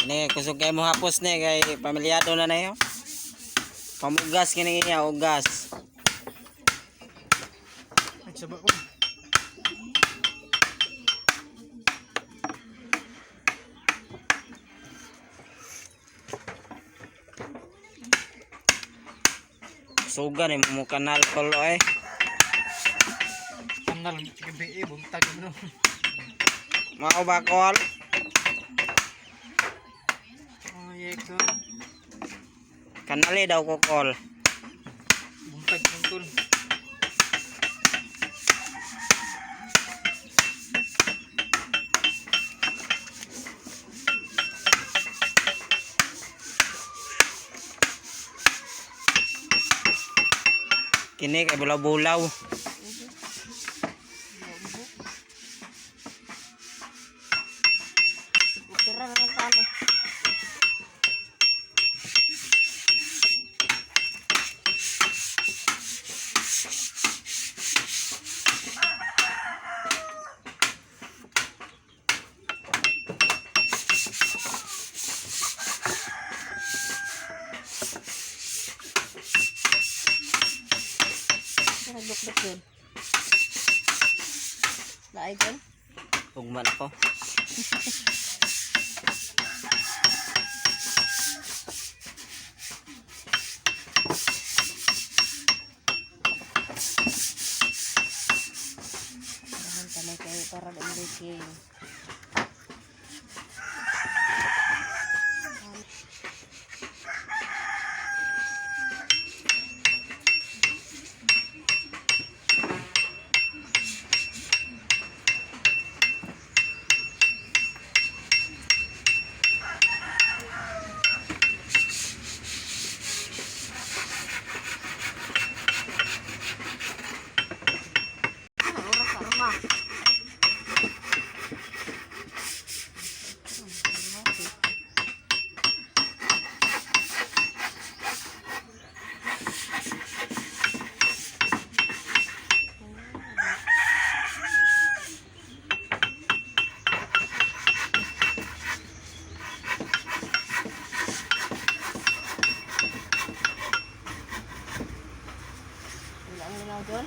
Ni kusog kay mo hapos ni kay pamilyado na na yo. Pamugas kini iya ugas. Nagsaba ko. Suga ni mo kanal kol oy. Kanal gabi eh, buntag ano. Mao ba kol? Oh, yeko. Kanali daw ko kol. Buntag tungkol. Kini kay bulaw-bulaw. Tira na lang talo. Nagdukduk yun. Laay dyan. Ugma na ko. Dahan tanay kayo para di maliking. Ano oras na ma? Wala ang linaw doon.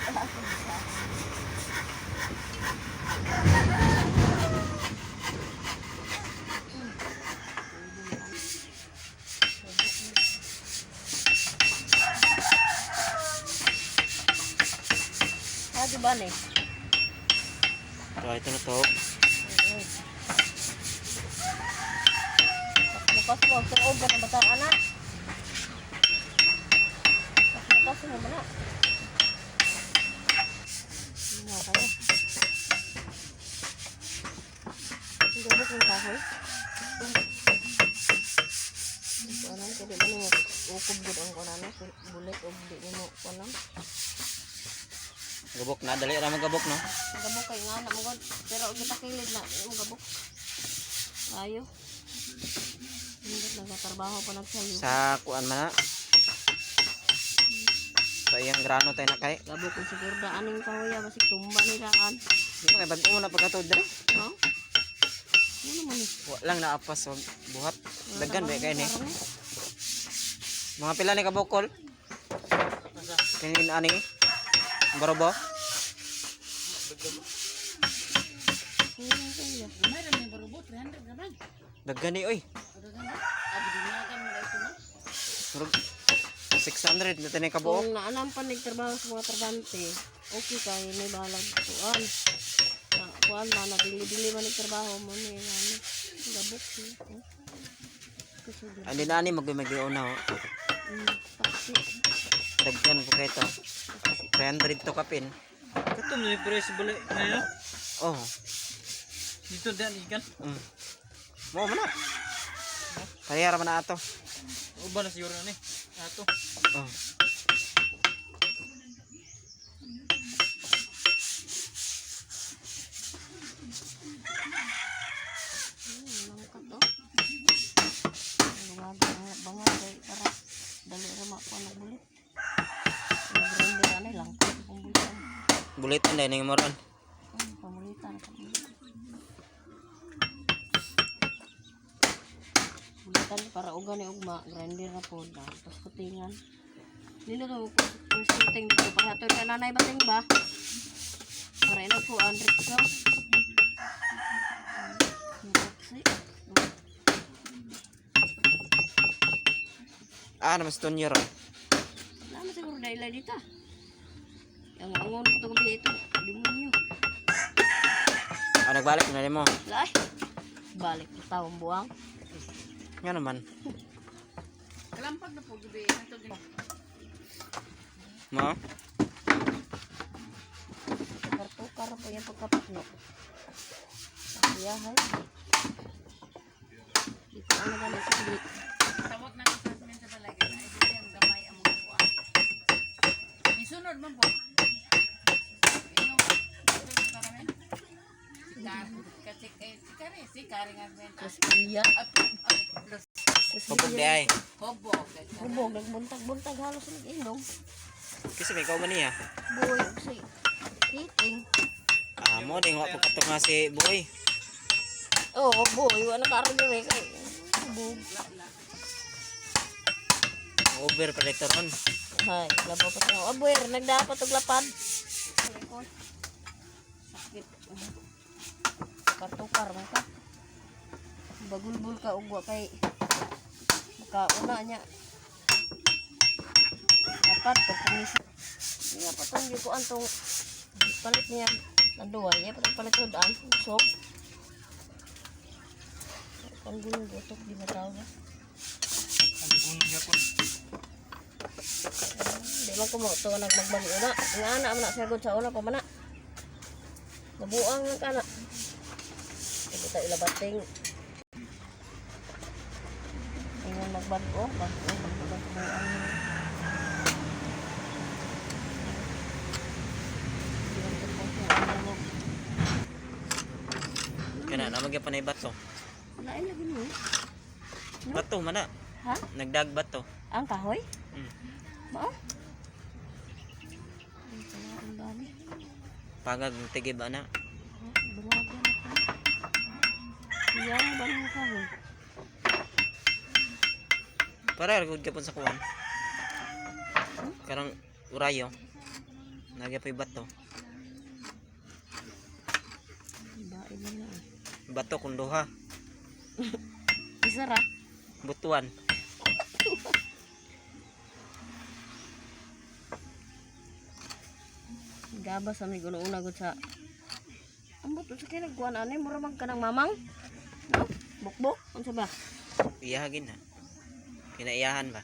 Wala akong isa. Ah, di ba ni? Ito ito na to. Bukas mo, tuog ba ng bata anak? Bukas mo ba na? Hindi kayo. Ang gabok ng kahoy. Ito anan, kaya di ba nimo ukob gud ang kunan, bulit og di nimo kunan. Gabok na dali ra magabok no. Ang gabok kay nga na mo gud, pero og gitakilid na di mo gabok. Ayo. Hindi nagatrabaho pa nagsayo. Sa kuan man na. Sa iyang grano tayo na kay. Gabok kung siguro aning kahoya basig tumba nila an. Di ba kay bag-o na pagkatod diri. No? Ano naman eh? Wa lang naapas og buhat. Daghan ba kay ni. Karon eh. Mga pila ni kabukol? Kinin ani? Barobo? Ayun, ayun. Daghan ni oy. Murag 600 na tinay kabuok. Kung naanam pa nagtrabaho sa mga trabante, okay kayo may balag kuan. Na, kuan man, nabili-bili man nagtrabaho mo ni ano. Gabok siya. Oh. Kusog Ani na ani magmagio na oh. Taksi. Daghan po kay to. 300 to kapin. Katom na yung presyo balik na yun. Oh. Dito dan ikan. Mo man na. Kaya ra man na ato. Uban na siguro na ni. Ato. Oh. Langkat oh. Ang bangag kay para dali ra makuha ng bulit. Nag-render anay langkat ang bulit. Bulitan dai ning moron. Ay, pamulitan ka. Kan para uga ni ugma, grinder na po na. Tapos kutingan. Nino to kuting dito para ato na nanay bating ba? Para ina ko ang rickshaw. Taxi. Ah, naman si Tonyo ron. Wala man siguro dahil dito. Yang angon ko itong gabi ito. Demonyo. Ah, nagbalik na mo. Wala eh. Balik ko tawang buwang. Nga naman. Kalampag na po gabi. Ito din. Mo? Tukar-tukar po yung pagkapatno. Iyahay. Dito ano ba na sa Tawag na ko sa amin sa balay. Kaya ay dili ang gamay ang mga kuan. Isunod man po. Inong ito yung karamen. Si Kari, kasi kay si Kari, si Kari nga men. Mas iya. At plus Pupog di ay. hobo. Hubog, nagbuntag-buntag halos nag-inom. Kasi may ikaw man niya. Boy, ug si Kiting. Ah, mo ding wa pagkatok nga si Boy. Oh, boy, wala karon dire kay hubog. Over pa dito ron. Hay, labaw pa sa aboy, nagdapat og lapad. Sakit. Tukar-tukar man ka. Bagulbul ka og wa kay makauna niya. Dapat pag pumisi. Niya pa tong ko antong palit niya nanduway niya patong palit og daan usog. Ang gulong gutok di matawag. Ang gunong yapon. Di man ko mo to nagmagbag una. Nga ana man na sagod sa una pa man na. Nabuang lang kana. Hindi tayo ilabating. Ingon magbag-o, bag-o, bag-o, buang. Kana na magyapon na bato. Lain lagi mo. Bato man na. Ha? Nagdag bato. Ang kahoy? Mm. Mao? Ay, kaya ang dami. Pagag tigib ana. Ha? Bulaga na ko. Iyan ba ng kahoy? Para gud gyapon sa kuwan. Karang urayo. Nagyapoy bato. Bain na eh. Bato kung duha. Isa ra. Butuan. Gaba sa may una gud sa Ambot unsa kay nagkuan ani mura man kanang mamang. No? Bukbok unsa ba? Iyahagin na. Kinaiyahan ba?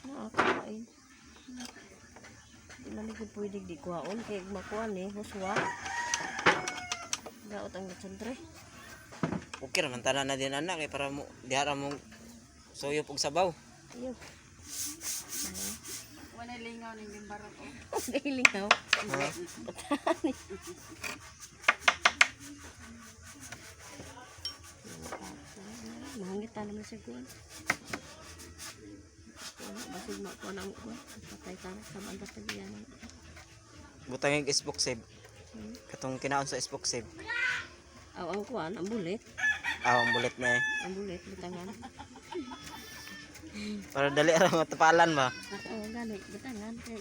Na kain. Di man ni gud pwede di kuhaon kay makuan ni huswa. Daot ang sentre. Okay ra man tanan na din anak kay para mo diha ra mo suyop og sabaw. Iyo. Wala lingaw ning gimbarok. Gilingaw. Ha? Patani. Mahangit naman siya kuan. Basig makuan ang kuan. Patay ta na sa bandas tagiyan. Butang yung isbok save. Katong kinaon sa isbok save. Aw ang kuan, ang bulit. Ah, ang bulit na eh. Ang bulit butangan. Para dali ra matapalan ba. Oo, gani, butangan kay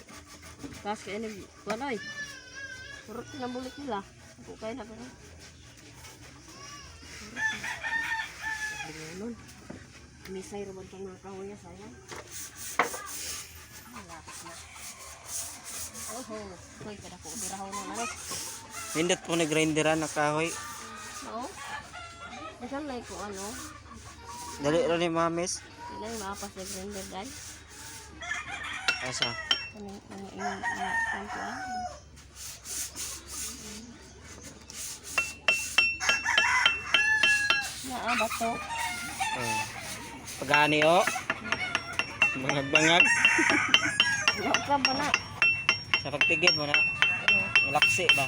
kas kay ni kuan oy. Purot na bulit nila. Ako kay na pero. Nun. Misay ra man tong mga kahoy sayang. Malapit na. Oho, koy kada ko birahon na ano. Nindot po ni grinderan na kahoy. No. Dasan lay ko ano, Dali ra ni mamis. sila yung maapas na grinder dai. Asa? Kanang mga ingon mga kuan kuan. Naa bato. Oh. Pagani o. Bangag-bangag. Wala ka ba na? Sa pagtigib mo na. Malaksi ba?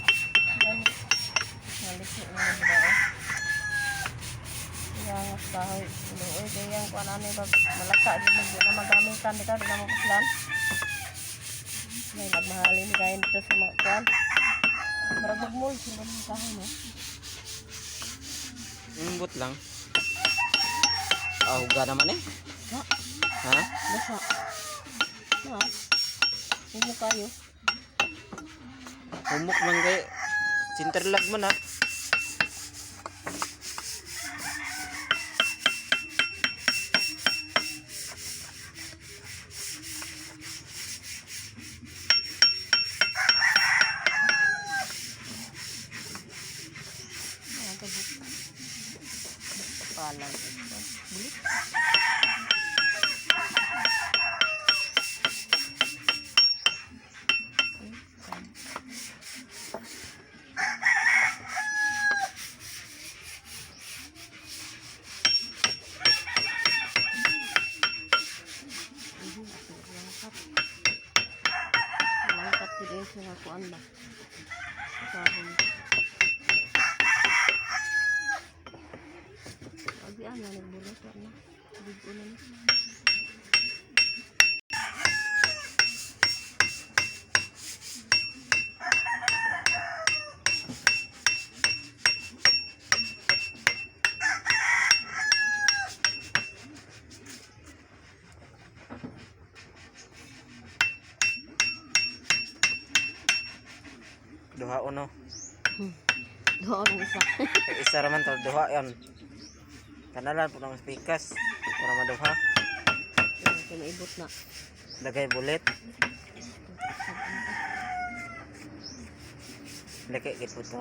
Malisi na na ba? Yang kahoy. Luoy kay yang kuan ani bag malaka gyud mo na magamitan dito di na mo puslan. May nagmahalin kayo dito sa mga kuan. Murag magmul sila ng kahoy no. Imbot lang. Ah, huga naman eh. Ha? Ha? Basa. Na. Humo kayo. Humok man kay Sinterlag man ha. Mga gabok. Palang ito. Bulit. Langkat yun eh, sa kuan ba? Kahoy. Abi ana nagbulot na. Big na ni. Duha uno. Doon ang isa. Isa raman to duha yon. Kanalan po ng pikas para maduha. Yan, kay maibot na. Lagay bulit. Lagay gid po to.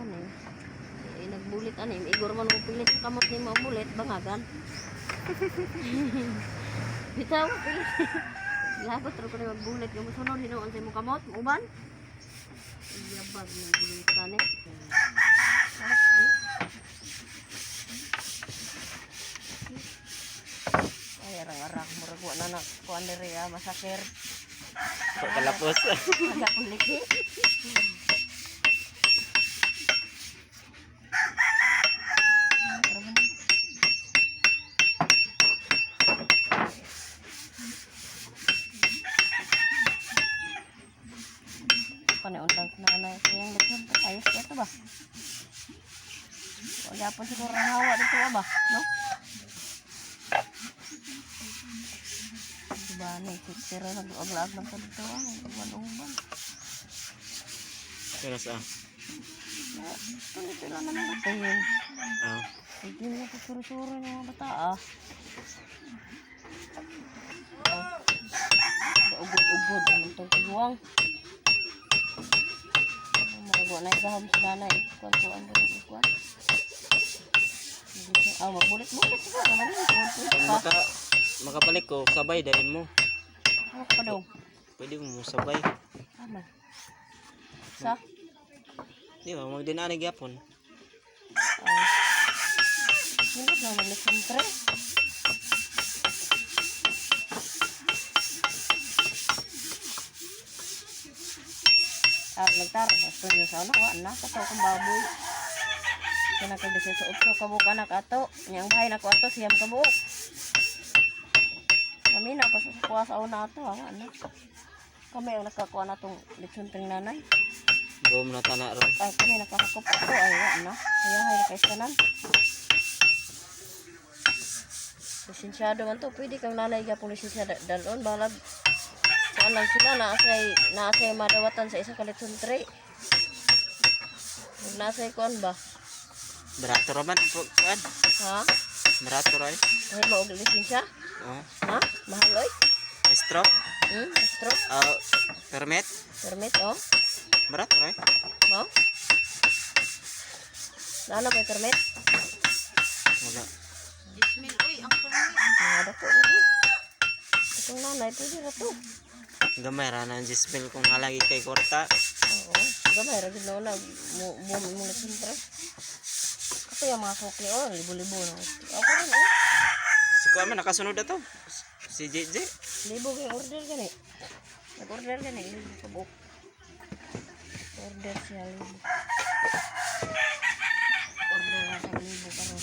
Ano eh? Eh, nagbulit ani, igor man mo pilit sa kamot ni mo bulit bangagan. Bitaw pilit. Lagot ra ko ni magbulit kay mosunod hinuon sa imong kamot, uban. Iyabag mo bulitan eh. Ay, arang-arang murag wa na na kuan diri ah, masakir. Kalapos. Wala akong liki. Paneundang nanay kayang lechon. Ayos kaya to ba? Wala pa siguro ang hawa dito ba? No? Diba na, pero nag-lag lang sa dito ah. Uban-uban. Pero sa Tuloy lang naman batayin. ah. Hindi na kusuro-suro ng mga bata ah. Oh. Ugod-ugod. Anong itong kiguang? Makagawa na igahom sa nanay. Kuwan-kuwan ba yung ikuan? Ah, magbulit-bulit siguro. Ano yun? Kung makabalik ko, sabay dayon mo. Ano ka pa daw? Pwede mo sabay. Tama. Sa? Di ba magdinani gyapon. Ah. Nindot na mag-listen tre. Ah, nagtarong. Gusto niyo sa ano? Wa na. Kato akong baboy. Kaya sa utso kabuk anak ato. Niyang bahay na ko ato. Siyam kabuok. Kami na pa sa kuha sa una ato. Ah, wa na. Kami ang nakakuha na itong lechon ting nanay. Gom na tana ron. Ay, kami nakahakop ato. Ay, wa na. Kaya hay nakaistanan. Lisensyado man to. Pwede kang nanay gapong lisensya dalon. Balag. Saan lang sila. Naasay madawatan sa isa ka lechon tray. Nag naasay kuan ba? Barato ra man ang kuan. Ha? Barato ra eh. Ay, mo og lisensya? Oh. Ha? Mahal oy? Restro. Astro? Ah, permit. Permit oh. Barato ra eh. Oh? Nana may permit? Wala. Ismail, uy, ang permit. Mga dako lagi. Itong nanay, pwede ra to. Gamay ra na ang Gisbel kung nalagi kay kwarta. Oo. Gamay ra gid na mo mo mo lechon tray. Kato yung mga sukli oh, libo-libo na. Ako rin oh. Si kuan man nakasunod na to. Si JJ. Libo kay order gani. Nag-order gani libo ka buok. Order siya libo. Order na sa libo karon.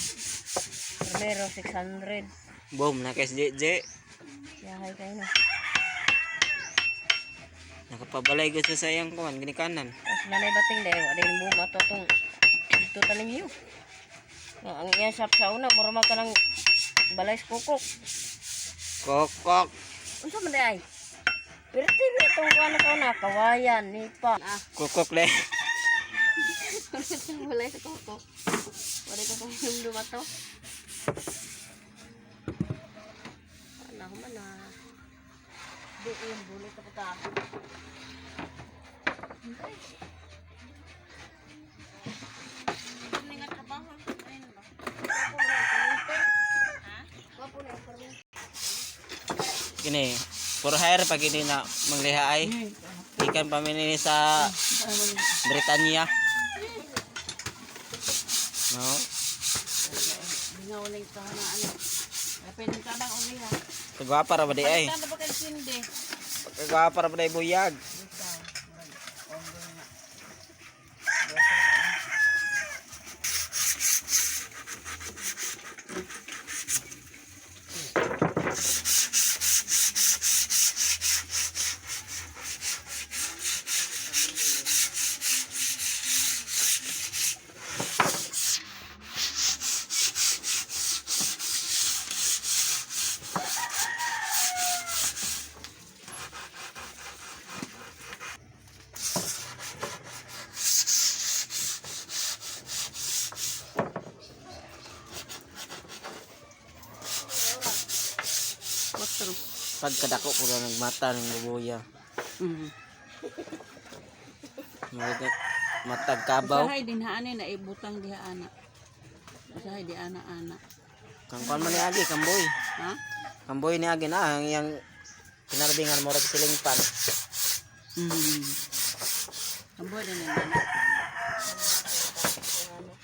Primero 600. Boom na kay si JJ. Yahay kayo na. Nakapabalay ko sa sayang kuan ginikanan. Tapos nanay bating dahil wala yung buong ato itong dito tanin niyo. Nga, ang iya shop sa una mura man ka ng balay sa kukok. Kokok. Unsa man di ay? Pirti na itong kuan na una, kawayan, nipa. Ah, Kokok le. balay sa kukok. Wala ka kung dumato. Wala ko man ah. Diin, bulit na puta. Hindi nga trabaho. Ayun ba? Kini, for hire pag ini na mangliha ay. Ikan pa mi ni sa Britanya. No. Nga wala yung taon na ano. Ay, pwedeng tabang uli ha. Kagwapa ra ba di ay? Palitan na ba kayo sindi? Kagwapa ra ba di buyag? Pagkadako ko lang nagmata ng bubuya. Mm. Matag kabaw. Usahay din haani na ibutang diha ana. Usahay di ana ana. Kang kuan man ni agi kamboy. Ha? Kamboy ni agi na ang iyang kinarbingan murag silingpan. Kamboy din ni ana.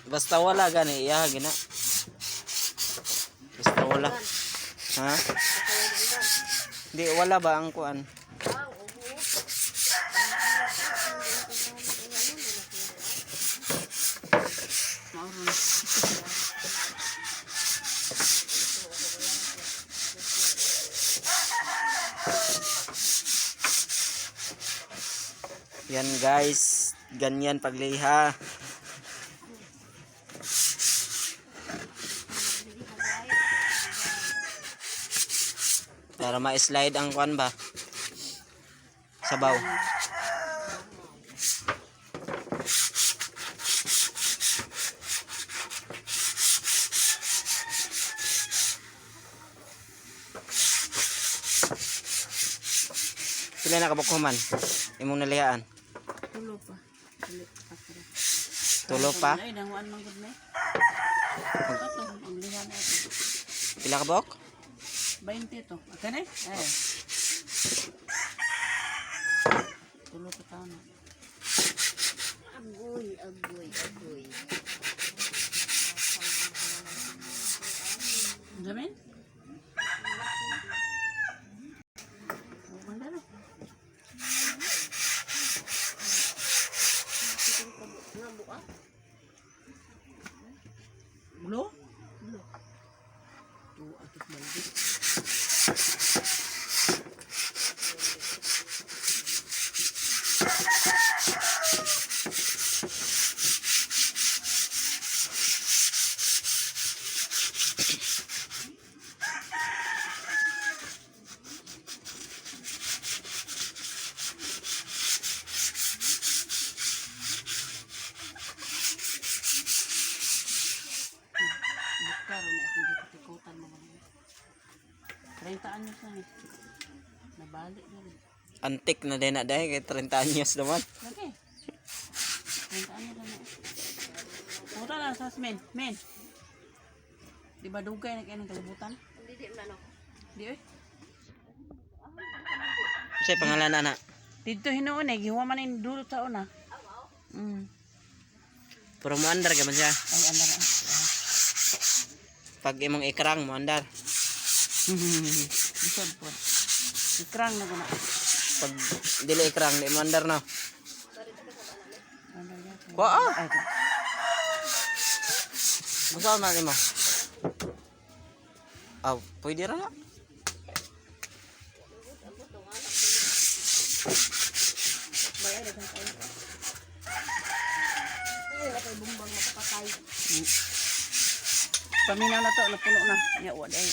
Basta wala gani iya gina. Basta wala. Ha? Di wala ba ang kuan? Mauron. Yan guys, ganyan pagliha. Para ma-slide ang kuan ba? Sabaw. Pila na kabuk human? Imong nalihaan. Tulo pa. Tulo pa. Tulo pa? Ay, danguan man gud me. Ato, ang liha na ito. Pila ka buok? 20 to. Okay na? Eh. Tulo pa taon na. Agoy, agoy, agoy. Ang gamin? Oh, mandalo. Bulo? Bulo. Tu atos balde. Bukaro na akong gikatikutan mo mga. 30 anyos na ni. Nabalik na rin. Antik na din na dahil kay 30 anyos naman. Lagi. 30 anyos na ni. Puta na sa men. Men. Di ba dugay na kayo ng kalibutan? Hindi di man ako. Di oy. Unsay pangalan ana? Dito hinuon eh, gihuwa man yung dulot sa una. Pero moandar ka man siya. Ay, andar na. Pag imong ikrang moandar. Lisod po. Ikrang na guna. Pag dili ikrang di moandar no. Andar yan. Wa ah. Ay, Gusto man nimo. Aw, pwede ra na. Ay, wala kay bumbang mapapatay. Paminaw na to, napuno na. Ya, wa day.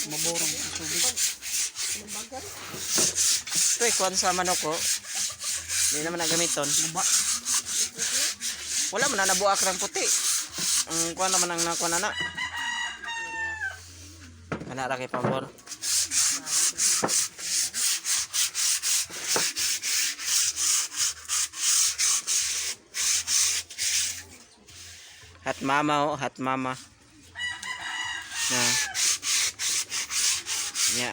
Maborong ang tubig. Ito eh, kuwan sa manok ko. Hindi naman nagamiton. Guba. Wala man na nabuak ng puti. Ang kuwan naman ang nakuha na na. Kana ra kay pabor. Hat mama oh, hat mama. Na. Nya.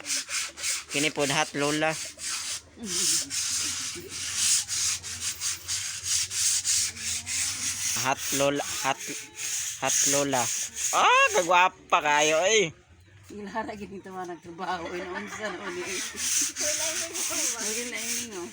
Kini pod hat lola. Hat lola, hat hat lola. Ah, kagwapa kayo eh. Ilara gid nito man nagtrabaho ina unsa na uni. Ay lining oh.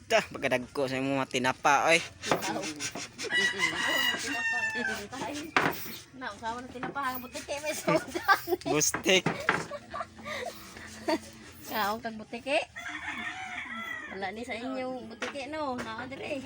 Ta, pagkadagko sa imong mga tinapa oy. Na, usawa na tinapahan. Butike, may sudan. Bustik. Kaong kag butike. Wala ni sa inyong butike, no. Naa dire.